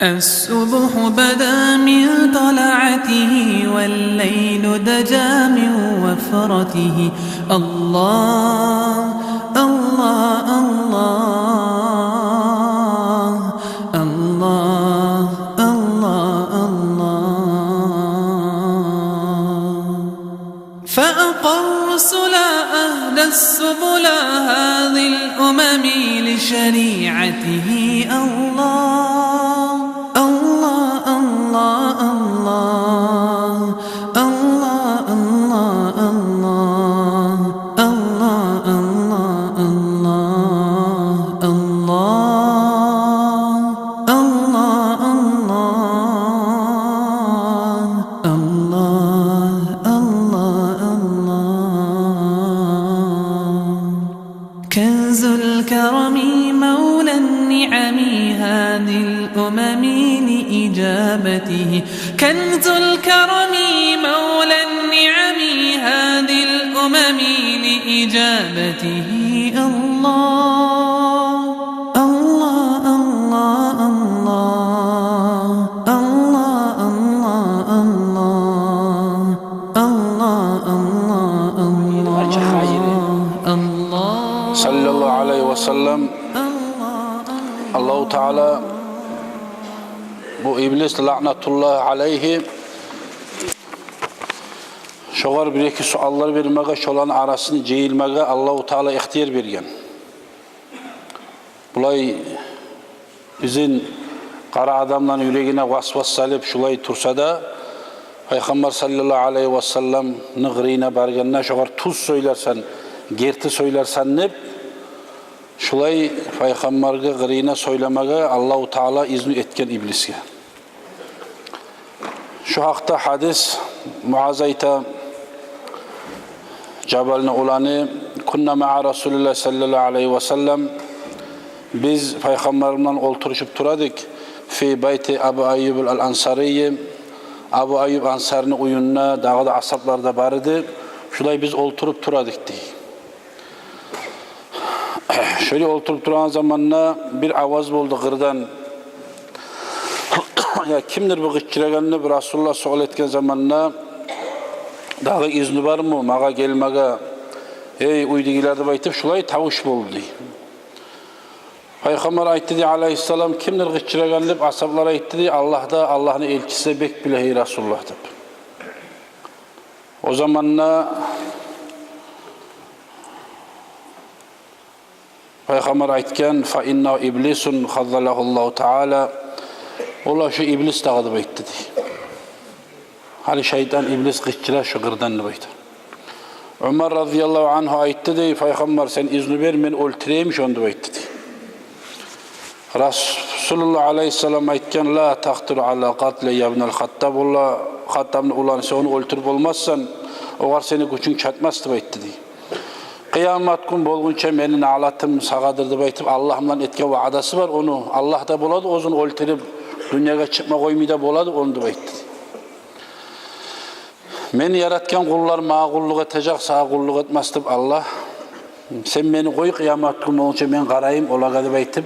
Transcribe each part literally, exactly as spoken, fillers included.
الصبح بدا من طلعته والليل دجا من وفرته. الله، الله، الله، الله، الله، الله. فأقر الصلا أهدى السبلا هذه الأمم لشريعته. الله، الله، الله، الله. الله، الله، الله، الله. الله، الله، الله، الله. الله، الله، الله، الله، الله، الله. كنز الكرم مولى النعم هذه الأمم لإجابته. كنز الكرم مولى النعم هذه الأمم لإجابته. الله، الله، الله، الله. الله، الله، الله، الله، الله، الله، الله. Саллаллагьу алайгьи ва саллам. Аллагьу Таала бу иблис, лаънатуллагьи алайгьи, шогъар бир-эки суаллар бермеге, шоланы арасын жыйылмагъа Аллагьу Таала ихтияр берген. Булай бизин къара адамланы юрегине васвас салып, шулай турса да, Пайхаммар саллаллагьу алайгьи ва салламны къырыйына баргъанда, шогъар тюз сёйлерсен, герти сёйлерсен деп, шулай Пайхаммаргъа къырыйына сёйлемеге Аллагьу Таала изну этген иблисге. Шу гьакъда гьадис, Муаз айта, Жабалны уланы: «Кунна маъа Расулиллагь саллаллагьу алайгьи ва саллам». Биз Пайхаммар булан олтурушуп тура эдик. «Фи байти Абу Айюб ал-Ансарийи». Абу Айюб Ансарини уьюнде, дагъы да асгьаблар да бар эди. Шулай биз олтуруп тура эдик, дей. Шолай олтуруп турагъан заманда бир аваз болду къырдан. Я кимдир бу къычырагъан деп Расулуллагь суал этген заманда, дагъы изну бармы магъа гелмеге, эй уьйдегилер, деп айтып, шулай тавуш болду, дей. Пайхаммар айтды, дей, алайгьиссалам: «Кимдир къычырагъан?» — деп. Асгьаблар айтды, дей: «Аллагь да, Аллагьны элчиси де бек биле, эй Расулуллагь», — деп. О заманда Пайхаммар айтгъан: «Фа иннагьу иблисун хаззалагьуллагьу таала». Ола шу иблис дагъы, деп айтды, дей. Гьали шайтан, иблис къычыра шу къырдан, деп айтды. Умар разияллагьу ангьу айтды, дей: «Пайхаммар, сен изну бер, мен оьлтюрейим шону», — деп айтды, дей. Расулуллагь алайгьиссалам айтгъан: «Ла такъдиру ала къатли, я ибнал Хаттаб, улла, Хаттабны уланы, сен ону оьлтюрюп болмассан, огъар сени гючюнг чатмас», — деп айтды, дей. «Къыямат гюн болгъунча мени налатым сагъадыр», — деп айтып, Аллагь булан этген ваъдасы бар ону. Аллагь да болады оьзюн оьлтюрюп, дюньягъа чыкъма къоймай да болады ону, деп айтды, дей. «Мени яратгъан къуллар магъа къуллукъ этежек, сагъа къуллукъ этмес», — деп Аллагь. «Сен мени къой, къыямат гюн болгъунча мен къарайым олагъа», — деп айтып.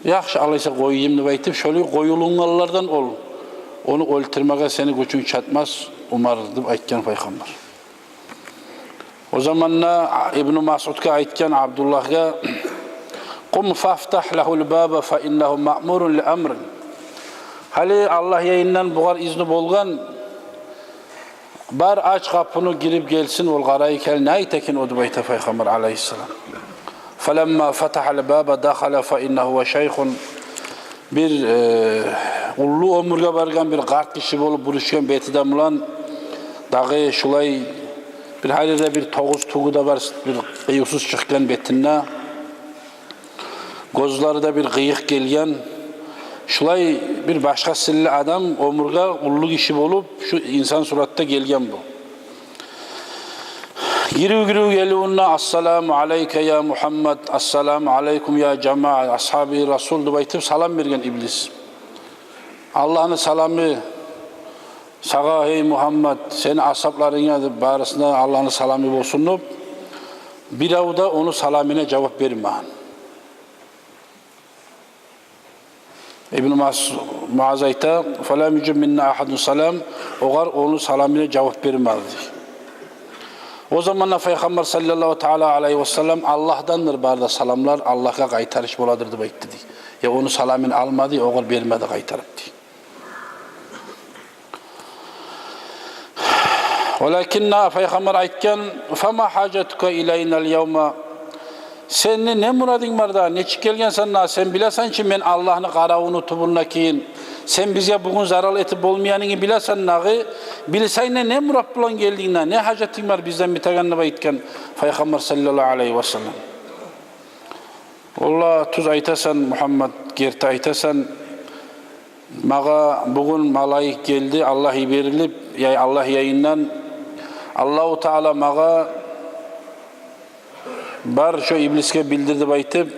«Яхшы, алайса къояйым», — деп айтып, шолай къоюлунгъанлардан ол. «Ону оьлтюрмеге сени гючюнг чатмас, Умар», — деп айтгъан Пайхаммар. О заманда Ибну Масъудгъа айтгъан, Абдуллагьгъа: «Къум фафтагь лагьул баба фа иннагьу маъмурун ли амрин». Гьали Аллагь ягъындан бугъар изну болгъан, бар, ач къапуну, гирип гелсин, ол къарай гел, не айта экен о, деп айта Пайхаммар алайгьиссалам. «Фаламма фатагьал баба дахала фа иннагьу ва шайхун». Бир, э, уллу оьмюрге баргъан бир къарт гиши болуп, бурушгъан бети де булан, дагъы шулай бир гьар ерде бир тогъуз тюгю де бар, бир къыювсуз чыкъгъан бетинде. Гёзлери де бир къыйыкъ гелген. Шулай бир башгъа сыйлы адам оьмюрге уллу гиши болуп, шу инсан суратда гелген бу. Гирип-гирип геливюнде: «Ассаламу алайка я Мугьаммад, ассаламу алайкум я жамаа асгьаби Расул», — деп айтып салам берген иблис. «Аллагьны саламы сагъа, гьей Мугьаммад, сени асгьабларынга да, барысына Аллагьны саламы болсун», — деп, бирев де ону саламына жавап бермеген. Ибн Мас-, Муаз айта: «Фалам южиб минна ахадун салам», огъар ону саламына жавап бермеди. О заманда Пайхаммар саллаллагьу таала алайгьи ва саллам: «Аллагьдандыр бары да саламлар, Аллагьгъа къайтарыш боладыр», — деп айтды дей. Я ону саламын алмады, огъар бермеди къайтарып дей. Валакинна, Пайхаммар айтгъан: «Фама хажатука илайна ал-явма?» Сени не мурадынг бар да, нечик гелгенсен да, сен билесен чи мен Аллагьны къаравуну тюбюнде экенин, сен бизге бугюн зарал этип болмайгъанынгны билесен дагъы, билсенг де не мурат булан гелдинг да, не хажатынг бар бизден битеген деп айтгъан Пайхаммар саллаллагьу алайгьи ва саллам. Валлагь, тюз айтасан, Мугьаммад, герти айтасан. Магъа бугюн малайик гелди, Аллагь йиберилип, яй Аллагь янындан. Аллагьу Таала магъа: «Бар, шо иблисге билдир», — деп айтып,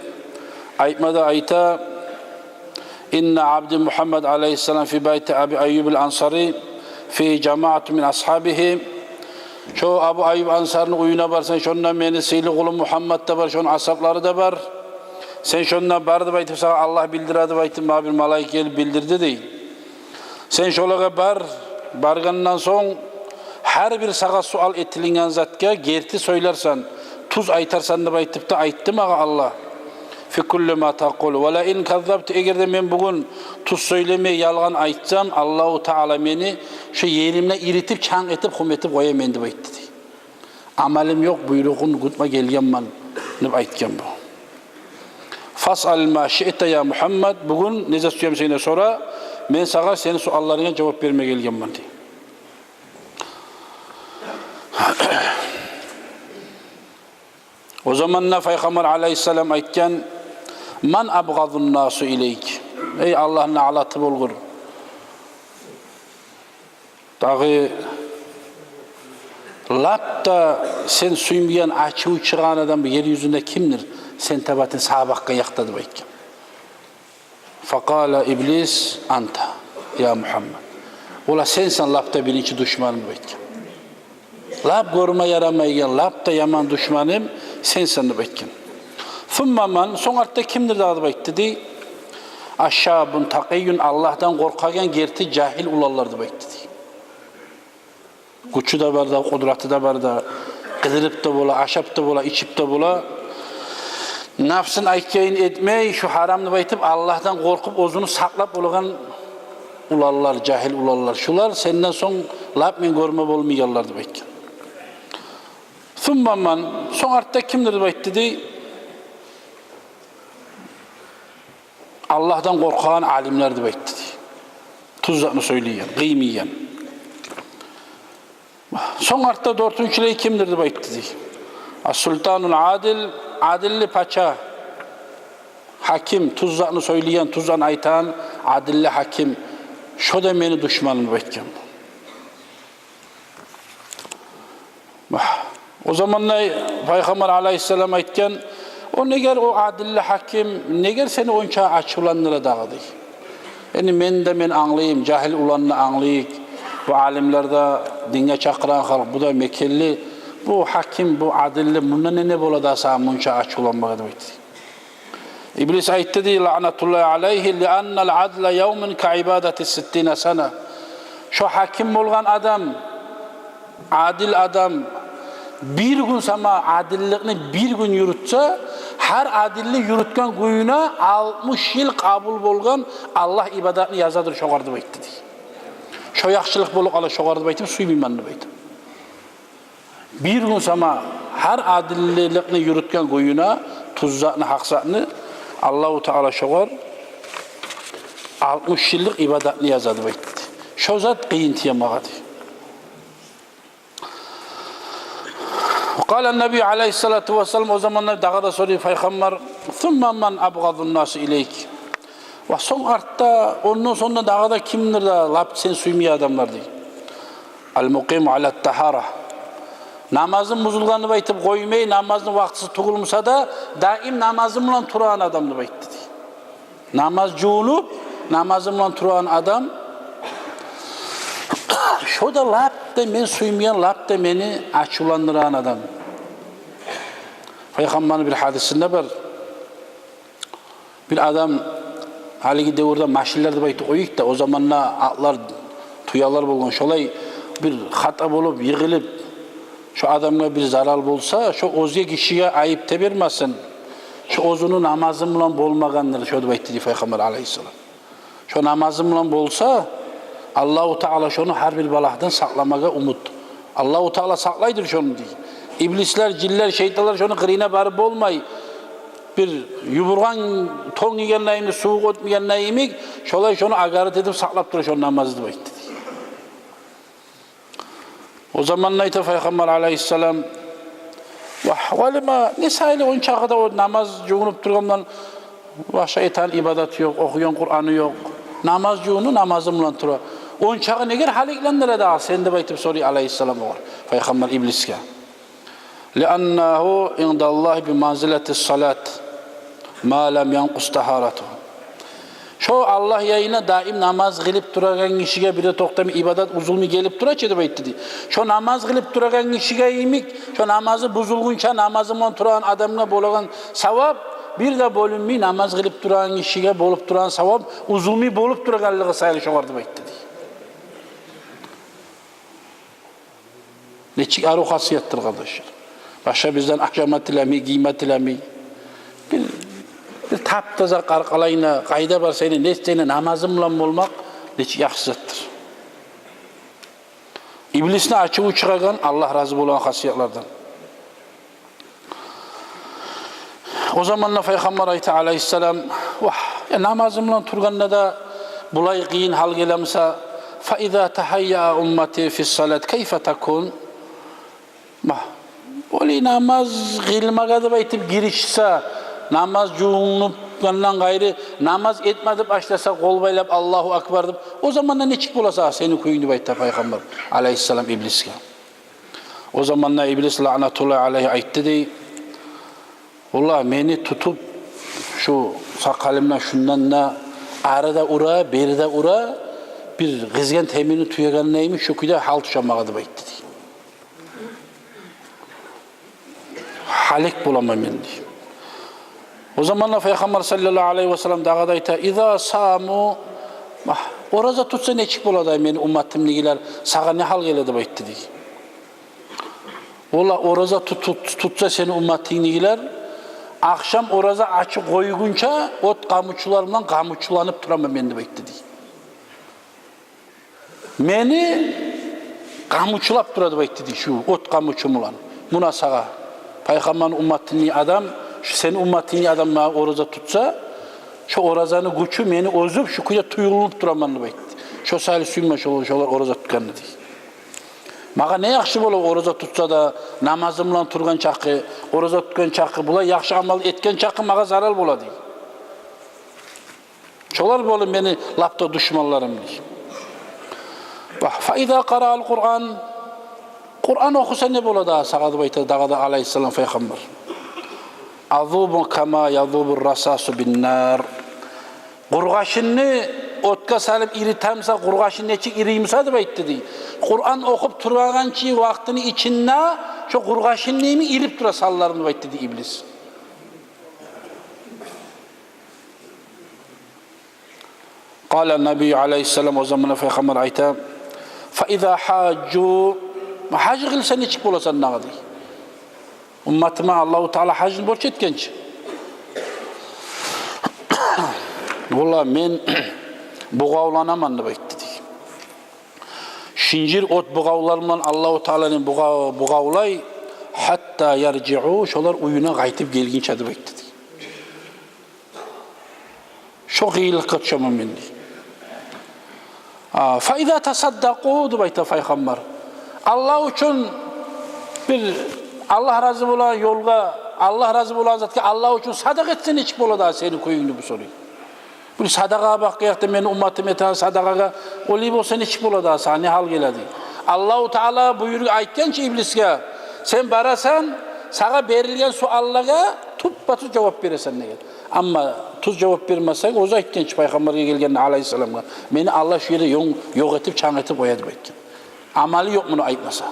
айтма да айта: «Инна абди Мугьаммад алайгьиссалам фи байти Аби Айюб ал-Ансари, фи жамаату мин асгьабигьи». Шо Абу Айюб Ансарны уьюне барсанг, шонда мени сыйлы къулум Мугьаммад да бар, шону асгьаблары да бар. Сен шонда бар деп айтып, сагъа Аллагь билдире деп айтып, магъа бир малайик гелип билдирди дей. Сен шолагъа бар, баргъандан сонг, гьар бир сагъа суал этилинген затгъа герти сёйлерсен, тюз айтарсан деп айтып да айтды магъа Аллагь. «Фи кулли ма такъулу. Ва ла ин каззабту», эгер де мен бугюн тюз сёйлемей, ялгъан айтсам, Аллагьу Таала мени шо еримден иритип, чанг этип, хум этип къоя мени деп айтды дей. Амалым ёкъ, буйругъун кютме гелгенмен деп айтгъан бу. «Фасъал ма шиъта я Мугьаммад», бугюн не зат сюемсен де сора, мен сагъа сени суалларынга жавап берме гелгенмен дей. О заманда Пайхаммар алайгьиссалам айтгъан: «Ман абгъазун насу илайк?» Эй Аллагьны налаты болгъур. Дагъы лап да сен сюймейген, ачуву чыгъагъан адам ер юзюнде кимдир? Сен табатын сабакъгъа якъда деп айтгъан. Факъала иблис: «Анта, я Мугьаммад». Ола сенсен лап да биринчи душманым деп айтгъан. Лап гёрме ярамайгъан, лап да яман душманым сенсен деп айтгъан. «Сумма ман», сонг артда кимдир дагъы деп айтды дей. «Ашшабун такъийюн», Аллагьдан къоркъагъан герти жагьил уланлар деп айтды дей. Гючю де бар да, къудраты да бар да, къыдырып да бола, ашап да бола, ичип де бола. Напсын айтгъанын этмей, шо гьарам деп айтып, Аллагьдан къоркъуп, оьзюн сакълап болагъан уланлар, жагьил уланлар. Шулар сенден сонг лап мен гёрме болмайгъанлар деп айтгъан. «Сумма ман», сонг артда кимдир деп айтды дей. Аллагьдан къоркъагъан алимлер деп айтды дей. Тюз затны сёйлейген, къыймайгъан. Сонг артда дёртюнчюлей кимдир деп айтды дей. «Ас-султанул адил», адилли пача, гьаким, тюз затны сёйлейген, тюз затны айтагъан адилли гьаким. Шо да мени душманым деп айтгъан. О заманда Пайхаммар алайгьиссалам айтгъан: «О негер, о адилли гьаким, негер сени онча ачувландыра дагъы?» — дей. Энди мен де, мен англайым, жагьил уланны англайыкъ. Бу алимлер де, динге чакъырагъан халкъ, бу да мекенли. Бу гьаким, бу адилли, мунда не, не бола да сагъа мунча ачувланмагъа деп айтды. Иблис айтды дей, лаънатуллагьи алайгьи: «Лианнал адла явман ка ибадати ситтина сана». Шо гьаким болгъан адам, адил адам бир гюн сама адилликни бир гюн юрютсе, гьар адилли юрютген гюнюне алтмыш йыл къабул болгъан Аллагь ибадатны язадыр шогъар деп айтды дей. Шо яхшылыкъ болуп къала шогъар деп айтып, сюймеймен деп айтды. Бир гюн сама гьар адиллиликни юрютген гюнюне, тюз затны, гьакъ затны, Аллагьу Таала шогъар алтмыш йыллыкъ ибадатны яза деп айтды. Шо зат къыйын тие магъа дей. Къала ннабий алайгьиссалату вассалам, о заманда дагъы да сорай Пайхаммар: «Сумма ман абгъазун наси илайк?» Ва сонг артда, ондан сонг да дагъы да кимдир да лап сен сюймейген адамлар дей. «Ал-мукъиму алат-тагьара». Намазын бузулгъан деп айтып къоймай, намазны вакътиси тюгюл буса да, даим намазы булан турагъан адам деп айтды дей. Намаз жувунуп, намазы булан турагъан адам. Шо да лап да мен сюймейген, лап да мени ачувландырагъан адам. Пайхаммарны бир гьадисинде бар. Бир адам Гьалиги девюрде машинлер деп айтып къояйыкъ да, о заманда атлар, тюелер болгъан. Шолай бир хата болуп, йыгъылып, шо адамгъа бир зарал болса, шо оьзге гишиге айып тебермесин. Шо оьзюню намазы булан болмагъандыр шо деп айтды дей Пайхаммар алайгьиссалам. Шо намазы булан болса, Аллагьу Таала шону гьар бир балагьдан сакъламагъа умут. Аллагьу Таала сакълайдыр шону дей. Иблислер, жинлер, шайтанлар шону къырыйына барып болмай. Бир ювургъан тон гийгенде йимик, сувукъ оьтмегенде йимик, шолай шону агарып этип сакълап тура шону намазы деп айтды дей. О заманда айта Пайхаммар алайгьиссалам: «Вагь, валима, не саялы ончакъы да о намаз жувунуп тургъандан башгъа этеген ибадаты ёкъ, охуйгъан Къураны ёкъ. Намаз жувуну, намазы булан тура. Ончакъы негер гьаликлендире дагъы сени?» — деп айтып сорай алайгьиссалам огъар Пайхаммар иблисге. «Лианнагьу индаллагьи би манзилатис салат, ма лам янкъус тагьаратугьу». Шо Аллагь янында даим намаз къылып турагъан гишиге, бир де токътамай ибадат, узулмай гелип тура чы деп айтды дей. Шо намаз къылып турагъан гишиге йимик, шо намазы бузулгъунча, намазы булан турагъан адамгъа болагъан савап бир де бёлюнмей, намаз къылып турагъан гишиге болуп турагъан савап узулмай болуп турагъанлыгъы саялы шогъар деп айтды дей. Нечик арив хасиятдыр, къардашлар. Башгъа бизден ашама тилемей, гийме тилемей. Бир, бир тап-таза къаркъарангда, къайда барсанг да, не этсенг де, намазынг булан болмакъ нечик яхшы затдыр. Иблисни ачуву чыгъагъан, Аллагь рази болагъан хасиятлардан. О заманда Пайхаммар айта алайгьиссалам: «Вагь, я намазым булан тургъанда да булай къыйын гьал геле буса, фа иза тагьайя уммати фис салат, кайфа такун?» Вагь, олай намаз къылмагъа деп айтып гиришсе, намаз жувунуп, ондан къайры намаз этме деп башласа, къол байлап, Аллагьу акбар деп, о заманда нечик боласа сени кююнг деп айта Пайхаммар алайгьиссалам иблисге. О заманда иблис, лаънатуллагьи алайгьи, айтды дей: «Валлагь, мени тутуп, шу сакъалымдан, шундан да ары да ура, бери де ура, бир къызгъан темирни тюегенде йимик, шу кюйде гьал тюше магъа», — деп айтды дей. «Гьалек боламан мен», — дей. О заманда Пайхаммар саллаллагьу алайгьи васаллам дагъы да айта: «Иза саму, вагь, ораза тутса нечик бола дагъы мени умматымдагъылар, сагъа не гьал геле?» — деп айтды дей. «Валлагь, ораза тут-, тут-, тутса сени умматынгдагъылар, ахшам ораза ачып къойгъунча от къамучулар булан къамучуланып тураман мен», — деп айтды дей. «Мени къамучулап тура», — деп айтды дей, — «шу от къамучу булан. Муна сагъа, Пайхаммарны умматындагъы адам, шу сени умматынгдагъы адам магъа ораза тутса, шу оразаны гючю мени оьзюп, шу кюйде тюйюлюнюп тураман», — деп айтды. «Шо саялы сюйме шо-, шолар ораза тутгъанны», — дей. «Магъа не яхшы бола ораза тутса да, намазым булан тургъан чакъы, ораза тутгъан чакъы, булай яхшы амал этген чакъы магъа зарал бола», — дей. «Шолар бола мени лап да душманларым», — дей. «Вагь, фа иза къараал Къуран, Къуран охуса не бола дагъы сагъа?» — деп айта дагъы да алайгьиссалам Пайхаммар. «Азубу кама язубур расасу бин нар». «Къургъашынны отгъа салып ирите буса, къургъашын нечик ирий буса, — деп айтды дей, — Къуран охуп турагъан чы вакътини ичинде шо къургъашынны йимик ирип тура санларым», — деп айтды дей иблис. Къала набий алайгьиссалам, о заманда Пайхаммар айта: «Фа иза гьажжу, гьаж къылса нечик боласан дагъы?» — дей. «Умматыма Аллагьу Таала гьажны борч этген чи». «Валлагь, мен бугъавланаман, — деп айтды дей. — Шынжыр от бугъавлар булан Аллагьу Тааланы бугъа-, бугъавлай, гьатта яржиу, шолар уьюне къайтып гелгинче», — деп айтды дей. «Шо къыйынлыкъгъа тюшемен мен», — дей. «А, фа иза тасаддакъу, — деп айта Пайхаммар, — Аллагь учун бир, Аллагь рази болагъан ёлгъа, Аллагь рази болагъан затгъа Аллагь учун садагъа этсе нечик бола дагъы сени кююнг?» — деп сорай. «Бу садагъагъа бакъгъан якъда мени умматым этеген садагъагъа олай болса нечик бола дагъы, сагъа не гьал геле?» — дей. «Аллагьу Таала буюргъан, айтгъан чы иблисге: сен барасан, сагъа берилген суаллагъа туппа-тюз жавап бересен», — деген. «Амма тюз жавап бермесенг, оьзю айтгъан чы Пайхаммаргъа гелгенде, алайгьиссаламгъа: мени Аллагь шу ерде ён-, ёкъ этип, чанг этип къоя деп айтгъан. Амалы ёкъ муну айтмаса.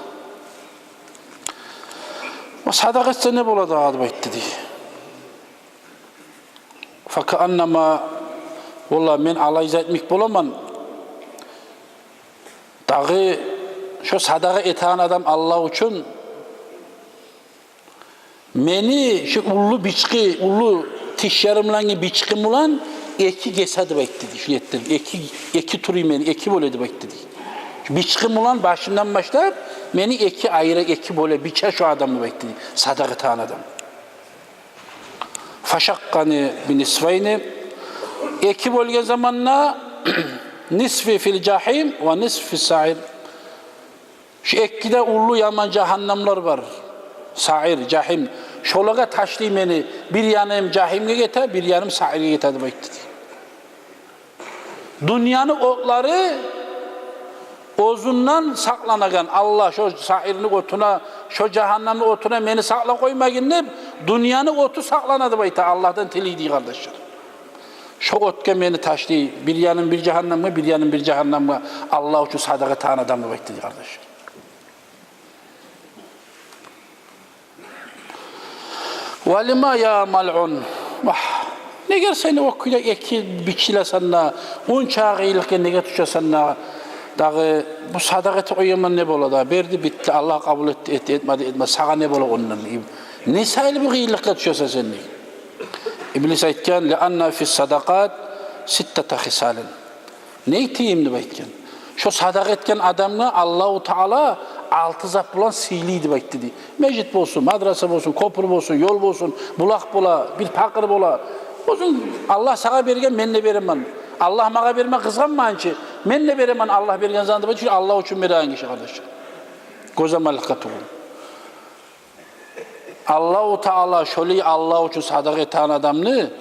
Ва садагъа этсе не бола дагъы?» — деп айтды дей. Факааннама Валлагь, мен алай зат этмек боламан. Дагъы шо садагъа этеген адам Аллагь учун мени шо уллу бичкъи, уллу тишлери булангъы бичкъи булан эки гесе деп айтды дей. Шо этди, эки, эки турай мени, эки бола деп айтды дей. Шо бичкъи булан башымдан башлап мени эки айыра, эки бола, биче шо адам деп айтды дей. Садагъа этеген адам. Фашаккъани би нисфайни. Эки болгъан заманда нисфи фил жагьим ва нисфи фис саир. Шо эки де уллу яман жагьаннамлар бар. Саир, жагьим. Шолагъа ташлай мени. Бир яным жагьимге гете, бир яным саирге гете деп айтды дей. Дюньяны отлары оьзюнден сакъланагъан, Аллагь шо саирни отуна, шо жагьаннамны отуна мени сакълап къоймагъын деп, дюньяны оту сакълана деп айта, Аллагьдан тилей дей, къардашлар. Шо отгъа мени ташлай, бир яным бир жагьаннамгъа, бир яным бир жагьаннамгъа, Аллагь учун садагъа этеген адам деп айтды дей, къардашлар. Ва лима я малъун. Вагь, неге сен о кюйде эки бичилесен де, онча къыйынлыкъгъа неге тюшесен де, дагъы бу садагъа этип къояман, не бола да, берди, битди, Аллагь къабул этди, эт-, этмеди, этмеди, сагъа не бола ондан? Не саялы бу къыйынлыкъгъа тюшесен сен, дей. Иблис айтгъан: «Ли анна фис садакъат ситтата хисалин». Не этейим деп айтгъан. Шо садагъа этген адамны Аллагьу Таала алты зат булан сыйлай деп айтды дей. Межит болсун, мадраса болсун, кёпюр болсун, ёл болсун, булакъ бола, бир пакъыр бола. Оьзюнг, Аллагь сагъа берген, мен де беремен. Аллагь магъа берме къызгъанмагъанчы, мен де беремен Аллагь берген затны деп айтды. Аллагь учун береген гиши, къардаш. Гёзамаллыкъгъа тюгюл. Аллагьу Таала шолай Аллагь учун садагъа этеген адамны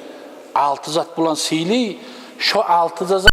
алты зат булан сыйлай. Шо алты зат